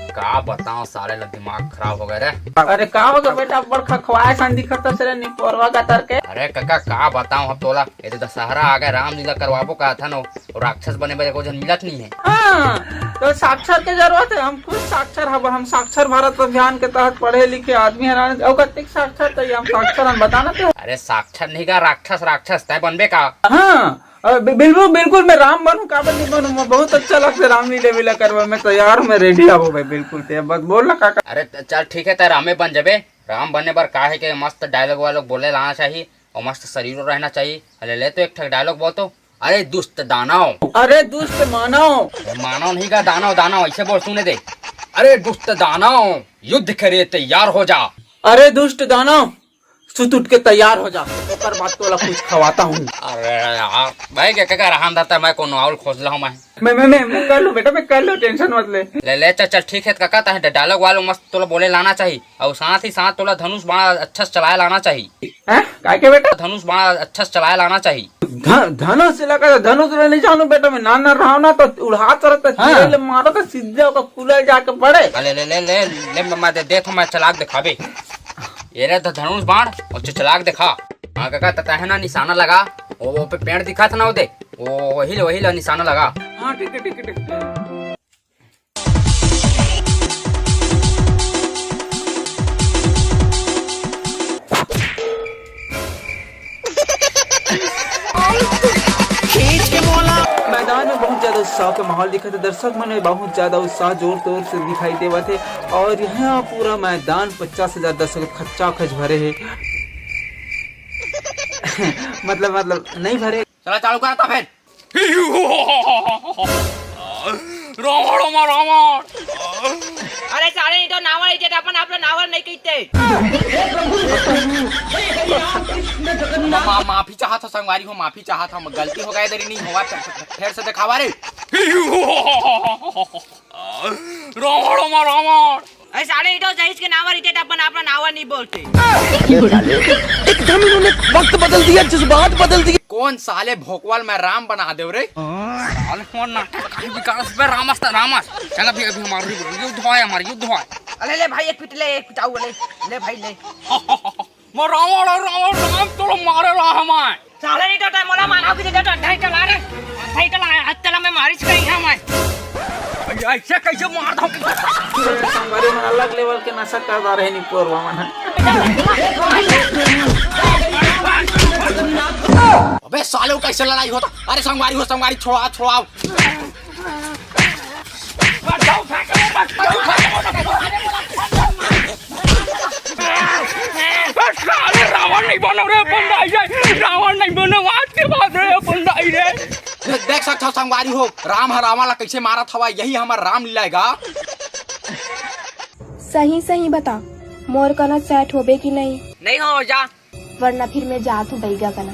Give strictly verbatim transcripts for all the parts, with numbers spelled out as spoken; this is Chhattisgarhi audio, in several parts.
का बताओ, साले ला दिमाग खराब हो गए रे। अरे का हो गया बेटा, बड़ खखवाए सन दिखत हस रे निपोरवा का तर के। अरे काका, का बताओ हम तोला, ये तो दशहरा आ गए, रामलीला करवाबो का था नो, और राक्षस बने बर एको झन मिलत नहीं है। हाँ, तो साक्षर के जरूरत है, हम खुद साक्षर हब, हम साक्षर भारत अभियान के तहत पढ़े लिखे आदमी है ना, और कतिक साक्षर तो हम साक्षर हम बताना तो। अरे साक्षर नहीं का, राक्षस, राक्षस तय बनबे का? हाँ, अ, बि-, बिल्कुल, बिल्कुल, मैं राम बनूं, काबर नहीं बनूं? मैं बहुत अच्छा लगता है रामलीला वीला करवा, मैं तैयार हूँ, मैं रेडी हूँ भाई, बिल्कुल। ते बस बोल ना काका। अरे त-, चल ठीक है, ते रामे बन जबे। राम बने बर का है के मस्त डायलॉग वायलॉग बोले लाना चाहिए और मस्त शरीरो रहना चाहिए। अरे ले तो एक ठक डायलॉग बोल तो। अरे दुष्ट दानव। अरे दुष्ट मानव। अरे मानव नहीं का, दानव, दानव ऐसे बोल, सुने दे। अरे दुष्ट दानव, युद्ध के लिए तैयार हो जा। अरे दुष्ट दानव, सुत उठ के तैयार हो जा, ओकर बाद तोला कुछ खवाता हूँ। अरे यार, भाई के का रहन देता, मैं कोनो और खोज ला हूँ मैं। मैं, मैं, मैं, मैं कर लूँ बेटा, मैं कर लूँ, टेंशन मत ले। ले, ले, चल, चल, ठीक है काका, तहे डायलॉग वालो मस्त तोला बोले लाना चाहिए, और साथ ही साथ तोला धनुष बाण अच्छा से चलाए लाना चाहिए। हैं? काय के बेटा? धनुष बाण अच्छा से चलाए लाना चाहिए। ध-, धनुष लगा तो धनुष ले नहीं जानू बेटा, मैं नाना रहा ना तो उड़ात रहता, हाँ। चिड़ै ले मारा तो सीधे ओकर कुला जाके पड़े। ले, ले, ले, ले, ले, मैं, मैं दे, दे तो मैं चला के दिखाबे। ये रे ध-, धनुष बाण और च-, चला के दिखा। हाँ काका, त-, तहे ना निशाना लगा, वो, वो पे पेड़ दिखा था ना, वो दे, वो, वही ले, वही ले निशाना लगा। हाँ, ठीक है, ठीक है, ठीक है। मैदान में बहुत ज्यादा उत्साह का माहौल दिखा था, दर्शक मन में बहुत ज्यादा उत्साह जोर तोर से दिखाई देवत हे और यहाँ पूरा मैदान पचास हजार दर्शक खच्चा खच भरे हे। मतलब, मतलब नहीं भरे। चला चालू करता फिर। रावण, ओमा रावण। अरे साले, ये तो नावड़ है, अपन आप लोग नावड़ नहीं कहते। मा-, मा-, माफी चाहत हो संगवारी हो, माफी चाहत हो, गलती हो गए, देरी नहीं होवा, फे-, फे-, फेर से दिखावा रे। रावण, ओमा रावण। अरे साले, ये तो जहीज के नावड़ इते, अपन आप लोग नावड़ नहीं बोलते। एकदम इन्होंने वक्त बदल दिया, जज्बात बदल दिए। कौन साले भोकवाल मैं राम बना दे रे? साले कौन नाटक काहे बिगाड़स बे रामस त रामस। चल अभी, अभी हमार युद्ध होय, हमार युद्ध होय। अरे ले भाई, एक पिट ले, एक पिटाऊ ले, ले भाई ले। मैं रावण और रावण राम तोला मारे रहा हमार। साले नहीं तो मोला मारा भी दे तो ढाई चला रे। ढाई चला, आज तला मैं मारिच कहीं है मैं। ऐसे कैसे मार दूं? संगवारी मन अलग लेवल के नशा कर रहे हैं निपोरवा मन। अबे साले, वो कैसे लड़ाई होता? अरे संगवारी हो, संगवारी, छोड़ाओ, छोड़ाओ। साले रावण नहीं बनो रे अपन दाई रे, रावण नहीं बनो, आज के बाद रे अपन दाई रे। देख सकत हो संगवारी हो, राम ह रावण ला कैसे मारत हवा, यही हमर रामलीला हे गा। सही सही बता, मोर कना सेट होबे कि नहीं? नहीं हो जा। वरना फिर मैं जात हूँ बैगा कना।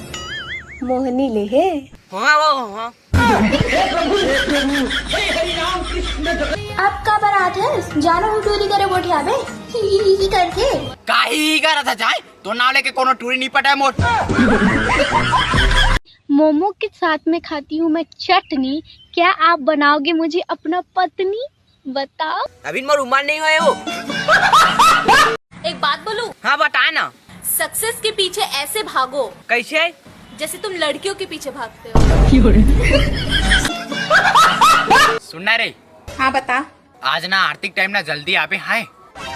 मोहनी ले हे। हाँ, वो, हाँ। अब का बरात है? जानो हूँ टूरी करे गोठियाबे। ही, ही, ही, ही करके। काहे ही करत है जाए? तो नाव लेके कोनो टूरी नहीं पटाए मोर। मोमो के साथ में खाती हूँ मैं चटनी, क्या आप बनाओगे मुझे अपना पत्नी? बताओ। अभी मोर उम्र नहीं होए वो। एक बात बोलूं? हाँ, बताए ना। सक्सेस के पीछे ऐसे भागो। कैसे? जैसे तुम लड़कियों के पीछे भागते हो। सुनना रे। हाँ, बता। आज ना आरती के टाइम ना जल्दी आबे हाय।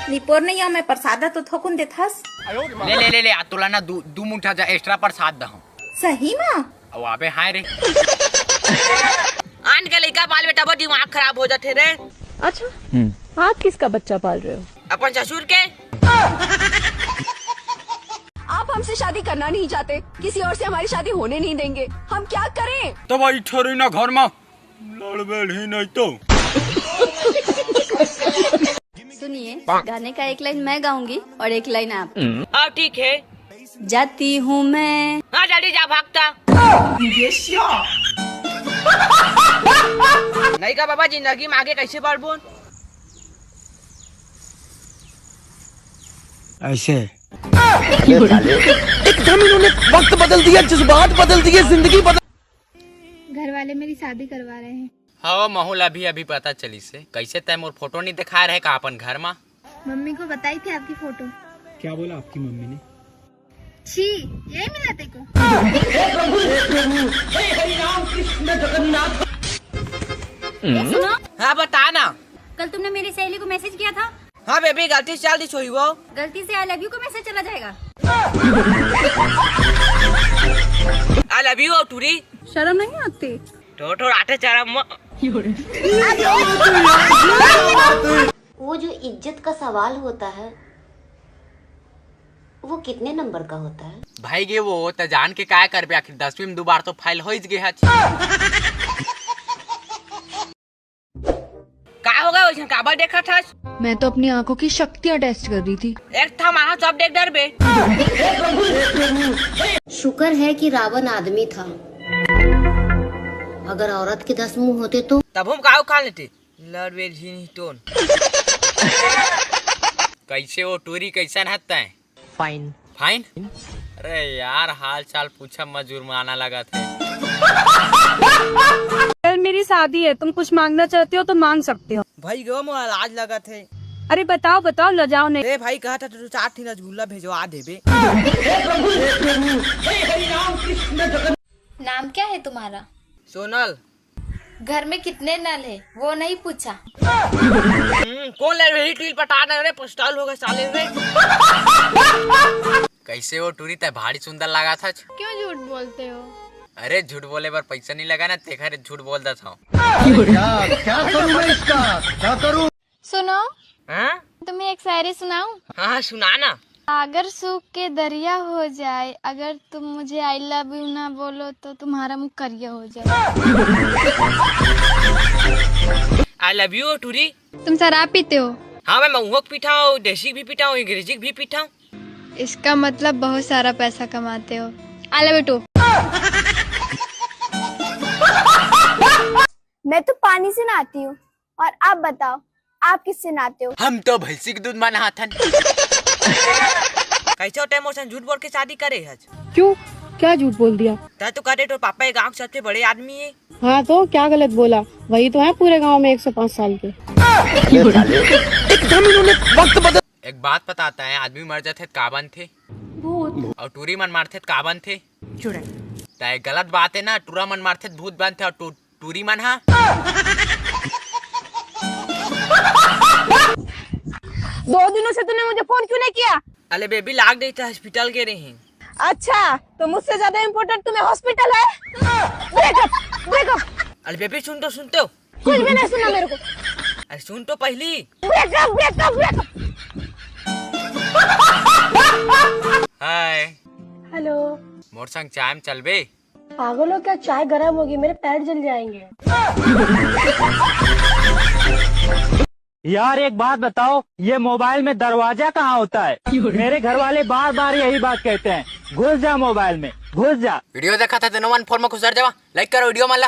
निपोर नहीं आ, मैं प्रसाद तो थोकुन देथस। ले, ले, ले, ले, आ तोला ना दू, दू मुठा जा एक्स्ट्रा प्रसाद दहूं। सही मा? अब आबे हाय रे। आन के लइका पाल बेटा, बहुत दिमाग खराब हो जाते रे। अच्छा, हम्म। आप किसका बच्चा पाल रहे हो? अपन ससुर के। आप हमसे शादी करना नहीं चाहते, किसी और से हमारी शादी होने नहीं देंगे, हम क्या करें? तो भाई छोरी ना घर में लड़बेल ही नहीं तो। सुनिए, गाने का एक लाइन मैं गाऊंगी और एक लाइन आप। हाँ, ठीक है। जाती हूँ मैं। हाँ, जल्दी जा, भागता। नहीं का बाबा, जिंदगी में आगे कैसे बढ़बो? ऐसे। एकदम इन्होंने वक्त बदल दिया, जज्बात बदल दिए, जिंदगी बदल। घर वाले मेरी शादी करवा रहे हैं। हव, महू ला अभी अभी पता चलिस हे। कइसे तैं मोर फोटो नइ देखाय रहे का अपन घर मा? मम्मी को बताई थी आपकी फोटो। क्या बोला आपकी मम्मी ने? छी, यही मिला तेरे को। सुनो। हाँ, बता ना। कल तुमने मेरी सहेली को मैसेज किया था। हाँ बेबी, गलती से चल दी सोई वो। गलती से आई लव यू को मैसेज चला जाएगा। आई लव यू टूरी। शर्म नहीं आती? ठोर ठोर आटे चरम। वो जो इज्जत का सवाल होता है, वो कितने नंबर का होता है? भाई गे वो, त जान के काय करबे, आखिर दसवीं में दो बार तो फेल होइच गे हच। का हो गया वइसन, काबर देखत हस? मैं तो अपनी आंखों की शक्तियां टेस्ट कर रही थी। एक था मारा सब देख डरबे। शुक्र है कि रावण आदमी था, अगर औरत के दस मुंह होते तो। तब हम का उखाड़ लेते? लड़बे झिन ही टोन। कइसे वो टूरी, कइसन हस तैं? फाइन। फाइन? अरे यार, हाल चाल पूछब म जुर्माना लगत हे। कल मेरी शादी है, तुम कुछ मांगना चाहते हो तो मांग सकते हो। भाई गो, मोला लाज लगत हे। अरे बताओ, बताओ, लजाओ नहीं। ए भाई, कहा था तू चार ठिन रसगुल्ला भेजवा देबे। नाम क्या है तुम्हारा? सोनल। घर में कितने नल है, वो नहीं पूछा। हम्म, कौन ले रही टील पटा रहे रे, पछताल होगा साले रे। कइसे वो टूरी, तैं भारी सुंदर लागत हच। क्यों झूठ बोलते हो? अरे झूठ बोले बर पइसा नइ लगा ना, तेखर झूठ बोल देत हंव। यार, क्या करूं मैं इसका? क्या करूं? सुनो, हाँ? तुम्हें एक शायरी सुनाऊं? हाँ, हाँ, सुना ना। सागर सूख के दरिया हो जाए, अगर तुम मुझे आई लव यू ना बोलो तो तुम्हारा मुंह करिया हो जाए। आई लव यू टूरी। तुम शराब पीते हो? हाँ, मैं महुआ के पीता हूँ, देसी भी पीता हूँ, अंग्रेजी भी पीता हूँ। इसका मतलब बहुत सारा पैसा कमाते हो। I love you too. मैं तो पानी से नहाती हूँ, और आप बताओ, आप किससे नहाते हो? हम तो भैंसी के दूध म नहाथन। कइसे हो तैं मोर संग झूठ बोल के शादी करे हच? क्यों, क्या झूठ बोल दिया? तैं तो कहे तोर पापा ये गांव के सबसे बड़े आदमी हे। हाँ तो क्या गलत बोला, वही तो है पूरे गांव में एक सौ पाँच साल के। एकदम इन्होंने वक्त बदल। एक बात बताता है, आदमी मर जाथे त का बनथे? भूत। अउ टूरी मन मरथे त का बनथे? चुड़ैल। त ये गलत बात हे ना, टूरा मन मरथे त भूत बनथे अउ टू-, टूरी मन हा। दो दिनों से तूने मुझे फोन क्यों नहीं किया? अले बेबी, लाग गई थी, हॉस्पिटल गे रही। अच्छा, तो मुझसे ज्यादा इम्पोर्टेंट तुम्हें हॉस्पिटल है? Breakup, breakup. अले बेबी, सुन तो, सुन तो। कुछ भी नहीं सुना मेरे को। अरे सुन तो पहली। Breakup, breakup, breakup. Hi. Hello. मोर संग चाय में चलबे? पागल हो क्या? चाय गर्म होगी, मेरे पैर जल जाएंगे। यार, एक बात बताओ, ये मोबाइल में दरवाजा कहाँ होता है? मेरे घर वाले बार बार यही बात कहते हैं, "घुस जा मोबाइल में, घुस जा।" वीडियो देखा था तेनो मन फोन में घुसर जावा। लाइक करो वीडियो मन ला।